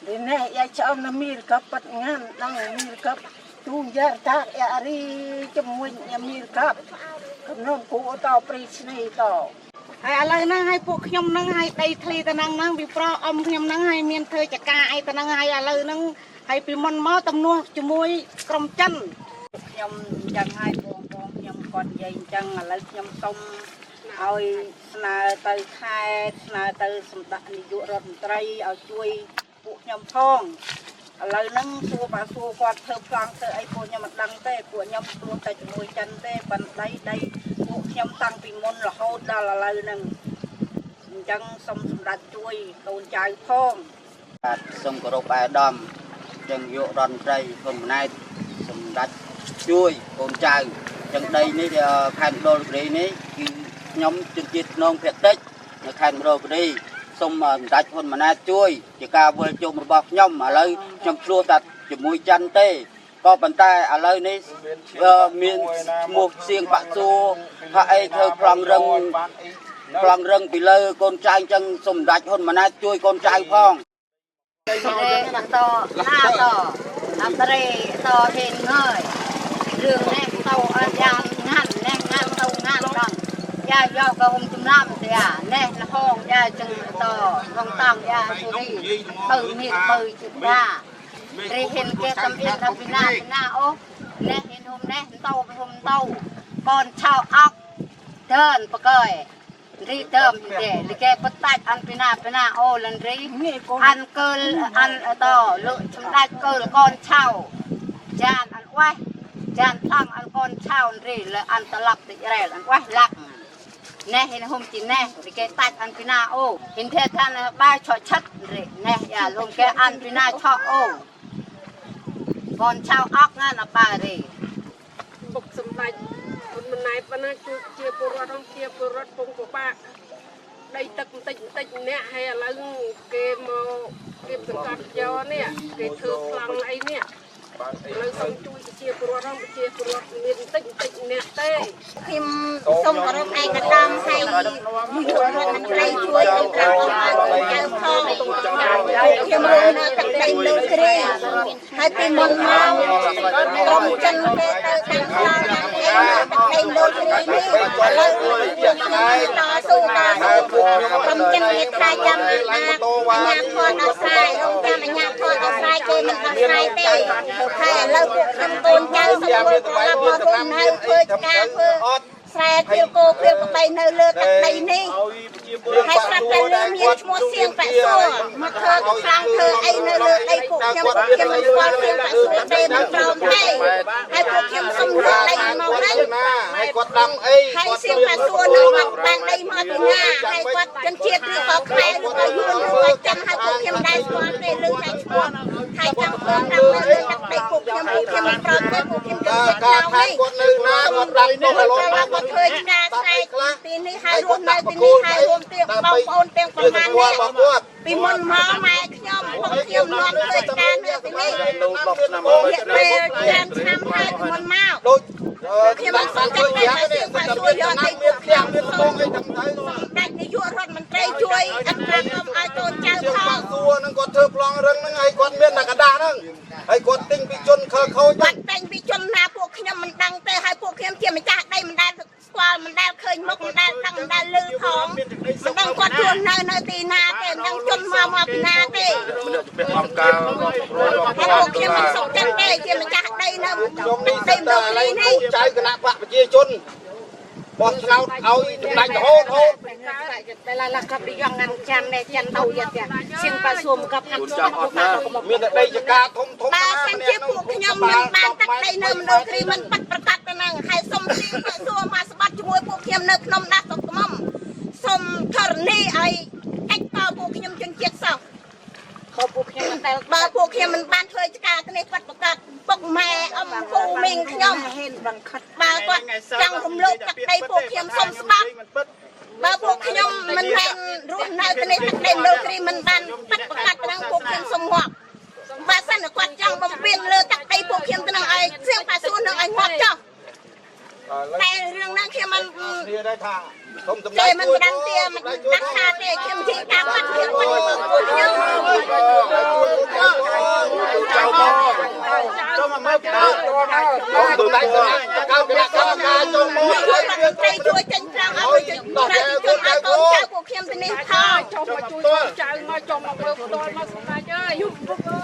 Dine ya chom na mir kap pat ngan dang mir kap tu jar tak ya ri ជាមួយ ya mir kap កំនំគូតព្រីស្នីត ហើយឥឡូវហ្នឹងឲ្យពួកខ្ញុំហ្នឹងឲ្យដីធ្លីទៅហ្នឹងហ្នឹងពីប្រអ៊ំខ្ញុំហ្នឹងឲ្យមានធ្វើចកាអីទៅហ្នឹងហើយឥឡូវហ្នឹងហើយពីមុនមកទំនាស់ជាមួយក្រុមចិន ខ្ញុំអញ្ចឹងហើយបងបងខ្ញុំគាត់និយាយអញ្ចឹងឥឡូវខ្ញុំសុំឲ្យស្នើទៅខេត្តស្នើទៅសម្ដេចនាយករដ្ឋមន្ត្រីឲ្យជួយពួកខ្ញុំផងឥឡូវហ្នឹងសួរបើសួរគាត់ធ្វើប្លង់ធ្វើអីពួកខ្ញុំមិនដឹងទេពួកខ្ញុំព្រោះតែជាមួយចិនទេប៉ុន្តែដីពួកខ្ញុំតាំងពីមុនរហូតដល់ឥឡូវហ្នឹងអញ្ចឹងសូមសម្ដេចជួយកូនចៅផង បាទសូមគោរពអាយដាមទាំងយករដ្ឋមន្ត្រីហ៊ុនម៉ាណែតសម្ដេចជួយកូនចៅចឹងដីនេះខេត្តមណ្ឌលគិរីនេះគឺខ្ញុំជនជាតិភ្នងភាគតិចនៅខេត្តមណ្ឌលគិរីសូមសម្ដេចហ៊ុនម៉ាណែតជួយជាការវិលជុំរបស់ខ្ញុំឥឡូវខ្ញុំឆ្លោះតែជាមួយចិនទេក៏ប៉ុន្តែឥឡូវនេះមានឈ្មោះសៀងបាក់សួរថាអីធ្វើប្លង់រឹងប្លង់រឹងពីលើកូនចៅអញ្ចឹងសូមសម្ដេចហ៊ុនម៉ាណែតជួយកូនចៅផង តណាតអត្រេតហេងហើយរឿងនេះទៅអត់យ៉ាងងាន់នេះងាន់ទៅងាន់ដល់យ៉ាយកក៏ហុំចំណាំទេអានេះលហងយ៉ាចឹងតហងតាំងយ៉ាស៊ូរីបើមានបើជិតារីហិនគេតំអៀនថាពីណាពីណាអូនេះហិនហុំនេះតោហុំតោកូនឆៅអកเดินปะเกยรีเติมเดลิเกปตัดอันปีนาปีนาโอลันรี อันเกิลอันតលើសម្ដេចកើលកូនឆៅចានអនវ៉េះចានថងអនកូនឆៅរីលើអនតឡប់តិរែលអនវ៉េះលាក់ណែហិនហុំជីណែរីគេតាច់អនពីណាអូហិនទេថានបាឆឆិតរីណែយ៉ាលំគេអនពីណាឆអូកូនឆៅអកណានបារី បុកសម្ដេចហ៊ុនម៉ាណែតប៉ុណ្ណាជួយជាពលរដ្ឋអង្គជាពលរដ្ឋពងពិបាកដីទឹកបន្តិចបន្តិចម្នាក់ហើយឥឡូវគេមកគេសង្កត់យកនេះគេធ្វើប្លង់អីនេះឥឡូវសូមជួយប្រជាពលរដ្ឋអង្គប្រជាពលរដ្ឋមានបន្តិចបន្តិចម្នាក់ទេ ខ្ញុំសូមគោរពឯកឧត្តមហើយនាយករដ្ឋមន្ត្រីជួយឲ្យប្រាប់អស់កូនចៅផងខ្ញុំរស់នៅទឹកដីមណ្ឌលគិរីហើយពីមុនមកក្រុមចិនគេទៅតាំងប្លង់តាំងអីនៅទឹកដីមណ្ឌលគិរីនេះឥឡូវខ្ញុំតស៊ូតស៊ូក្រុមចិនគេថាចាំអាអាញាធរដោះស្រាយរងចាំអាញាធរដោះស្រាយគេមិនដោះស្រាយទេហើយឥឡូវពួកខ្ញុំកូនចៅសូមវិលត្រឡប់មករស់នៅធ្វើការធ្វើស្រែគៀលគោគៀលក្បីនៅលើទឹកដីនេះហើយស្រាប់តែលើមានឈ្មោះសៀងប៉ាក់សួរមកធ្វើខ្លាំងធ្វើអីនៅលើដីពួកខ្ញុំពួកខ្ញុំមិនស្គាល់សៀងប៉ាក់សួរទេមិនព្រមទេហើយពួកខ្ញុំសុំលើដីមកវិញ ហើយគាត់ដាំអី ហើយសៀងប៉ាក់សួរនឹងមកបានដីមកពីណាហើយគាត់ជនជាតិឬក៏ខ្មែរឬក៏យួនឬក៏ចិនហើយពួកខ្ញុំដែរស្គាល់ទេលើតែឈ្មោះហើយចង់ធ្វើតាមនៅលើទឹកដីពួកខ្ញុំពួកខ្ញុំមិនព្រមទេពួកខ្ញុំជនជាតិ ការ ខ្លោ ថា ងនេះ គាត់នៅណាគាត់ដាំនោះ គាត់ ឡង គាត់គាត់ធ្វើការស្រែទីនេះហើយរស់នៅទីនេះហើយរួមទាំងបងប្អូនទាំងប្រមាណនេះ របស់គាត់ ពីមុនមកម៉ែខ្ញុំពួកខ្ញុំនាំធ្វើការនៅទីនេះរយៈពេលច្រើនឆ្នាំហើយពីមុនមក ដូច ខ្ញុំមិនសុំចិត្តតែមកសៀងបាសួរយកដីពួកខ្ញុំ មាន សូម បងអីទាំងទៅ ដាច់នាយករដ្ឋមន្ត្រីជួយអត្រាកុំឲ្យកូនចៅ ជាង ផង បាក់សួរហ្នឹងគាត់ធ្វើប្លង់រឹងហ្នឹងហើយគាត់មានតែกระดาษហ្នឹងហើយគាត់ទិញពីជនខើខូច គាត់តែងពីជនណាពួកខ្ញុំមិនដឹងទេហើយពួកខ្ញុំជាម្ចាស់ដីមិនដែលស្គាល់មិនដែលឃើញមុខមិនដែលដឹងមិនដែលឮផងមិនដឹងគាត់រស់នៅនៅទីណាទេមិនដឹងជនមកមកពីណាទេ អង្គការ ហើយពួកខ្ញុំមិនសុខចិត្តទេជាម្ចាស់ដីនៅ ខ្ញុំនេះ ដី សិត មណ្ឌល តែឥ គិរីនេះ ឡូវចៅគណៈបកប្រជាជនបោះឆ្នោតឲ្យសម្ដេចរហូតរហូត ពេលឡាកັບរីយ៉ងងានចាំណែចិនទៅយ៉ាទៀតសៀងប៉ាសួរមកកັບហាត់ស្គាល់ពួកមក មានតែដីចកាធំធំ បើសិនជាពួកខ្ញុំមិនបានទឹកដីនៅមណ្ឌលគិរីមិនប៉ាត់ប្រកាសទៅនឹងហើយសុំសៀងប៉ាសួរមកស្បាត់ជាមួយពួកខ្ញុំនៅក្នុងដាស់ស្រុកខ្មុំសុំធរណីឲ្យកាច់តពួកខ្ញុំជនជាតិសោះ ខពួកខ្ញុំមិនដែល បើពួកខ្ញុំមិនបានធ្វើចការនេះប៉ាត់ប្រកាសពុកម៉ែអំពូមីងខ្ញុំ ហ៊ានបង្ខិត បើគាត់ចង់រំលោភទឹកដីពួកខ្ញុំសុំស្បាត់បើពួកខ្ញុំមិនមែនរស់នៅទីនេះទឹកដីមណ្ឌលគិរីមិនបានប៉ាត់ប្រកាសទៅនឹងពួកខ្ញុំសុំងាប់បើសិនតែគាត់ចង់បំពេញលើទឹកដីពួកខ្ញុំទៅនឹងឲ្យសៀងប៉ាសួននឹងឲ្យងាប់ចុះតែរឿងហ្នឹងខ្ញុំមិន គ្នាដែរថាសូមសម្ដេ ទេ ច មិនដឹងទេមិនដឹងថាទេខ្ញុំនិយាយតាមបាត់ខ្ញុំបាត់ពួកខ្ញុំ ជួយ ផ្ទាល់ទូដៃកៅគណៈកម្មការចុងមក ជួយរដ្ឋមន្ត្រីជួយចេញប្លង់ឲ្យប្រជាជនឲ្យកូនចៅពួកខ្ញុំទៅនេះផង ចុះមកជួយកូនចៅមកចុះមកមើលផ្ទាល់មកសម្ដេចអើយ។